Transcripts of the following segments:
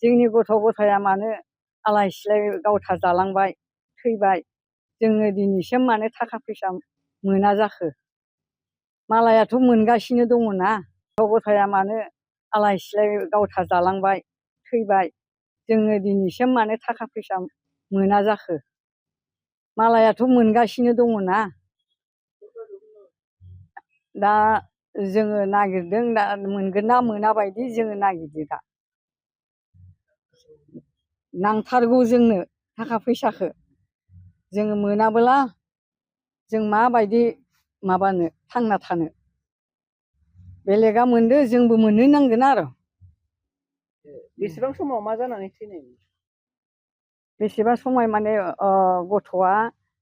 जोंनि गथ' गथाया मानो आलाय सिलाय गावथा जालांबाय थैबाय जोङो दिनैसिम मानो थाखा फैसा मोना जाखो मालायाथ' मोनगासिनो दङ ना गथ' गथाया मानो आलाय सिलाय गावथा जालांबाय थैबाय जोङो दिनैसिम मानो थाखा फैसा मोना जाखो मालायाथ' मोनगासिनो दङ ना दा जोङो नागिरदों दा मोनगोन ना मोना बायदि जोङो नागिरदों दा नांथारगौ जोंनो थाखा फैसाखौ जोङो मोनाब्ला जों माबायदि माबानो थांना थानो बेलेगा मोनदो जोंबो मोननो नांगोन आरो बेसेबां समाव मा जानानै थैनाय बेसेबा समाय माने गथ'आ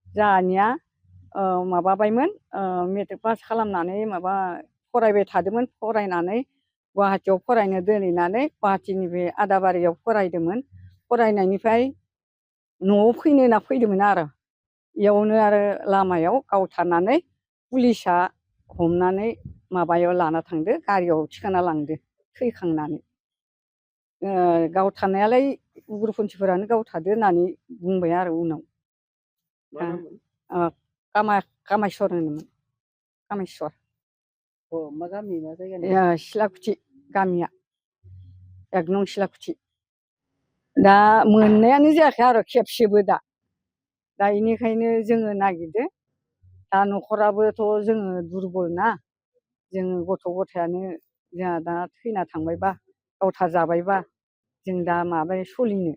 जाहानिया माबाबायमोन मेट्रिक पास खालामनानै माबा फरायबाय थादोंमोन फरायनानै गुवाहाटीयाव फरायनो दोनहैनानै गुवाहाटीनिफ्राय आदाबारियाव फरायदोंमोन फरायनायनिफ्राय न'आव फैनो होनना फैदोंमोन आरो इयावनो आरो लामायाव गावथारनानै पुलिसा हमनानै माबायाव लाना थांदो गारियाव थिखांना लांदो थैखांनानै गावथारनायालाय उग्रपन्थिफोरानो गावथारदो होननानै बुंबाय आरो उनाव कामायस्वर होनोमोन कामेस्वर मा गामि मा जायगानि सिलाकुथि गामिया 1 नं सिलाकुथि दा मोननायानो जायाखै आरो खेबसेबो दा बेनिखायनो जोङो नागिरदो दा न'खराबोथ' जोङो दुरबल ना जोङो गथ' गथायानो जोंहा दा थैना थांबायबा गावथार जाबायबा जों दा माबाय सलिनो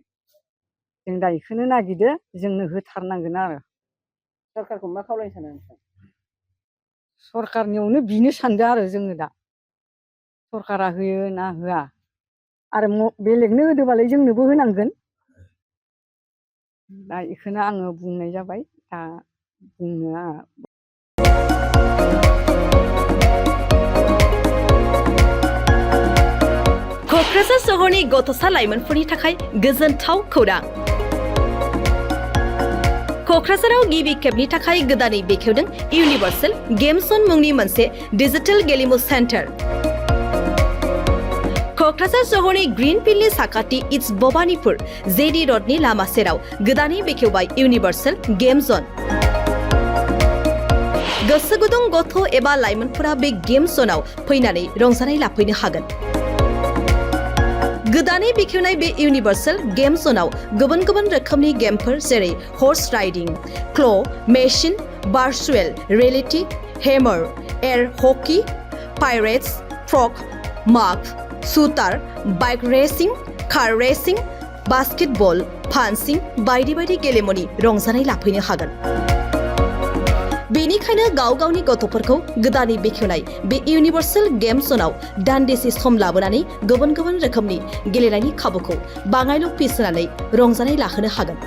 जों दा बेखौनो नागिरदो जोंनो होथारनांगोन आरो सरकारखौ मा खावलायनो सानो नोंथां सरकारनियावनो बिनो सानदों आरो जोङो दा सरकारा होयो ना होआ आरो बेलेगनो होदोबालाय जोंनोबो होनांगोन दा बेखौनो आङो बुंनाय जाबाय दा बुंनो क'क्राझार सहरनि गथ'सा लाइमोनफोरनि थाखाय गोजोनथाव खौरां क'क्राझाराव गिबि खेबनि थाखाय गोदानै बेखेवदों इउनिभार्सेल गेम जन मुंनि मोनसे डिजिटेल गेलेमु सेन्टार क'क्राझार सहरनि ग्रीनफील्डनि साखाथि इट्स भबानीपुर जेडी रडनि लामा सेराव गोदानै बेखेवबाय इउनिभार्सेल गेम जन गोसो गुदुं गथ' एबा लाइमोनफोरा बे गेम जनाव फैनानै रंजानाय लाफैनो हागोन गोदानै बेखेवनाय बे इउनिभार्सेल गेम जनाव गुबुन गुबुन रोखोमनि गेमफोर जेरै horse riding claw' machine virtual reality hammer air hockey pirates frog माग shooter bike racing car racing basketball punching बायदि बायदि गेलेमुनि रंजानाय लाफैनो हागोन बेनिखायनो गाव गावनि गथ'फोरखौ गोदानै बेखेवनाय बे इउनिभार्सेल गेम जनाव दान्दिसे सम लाबोनानै गुबुन गुबुन रोखोमनि गेलेनायनि खाबुखौ बाङायल' फिस होनानै रंजानाय लाहोनो हागोन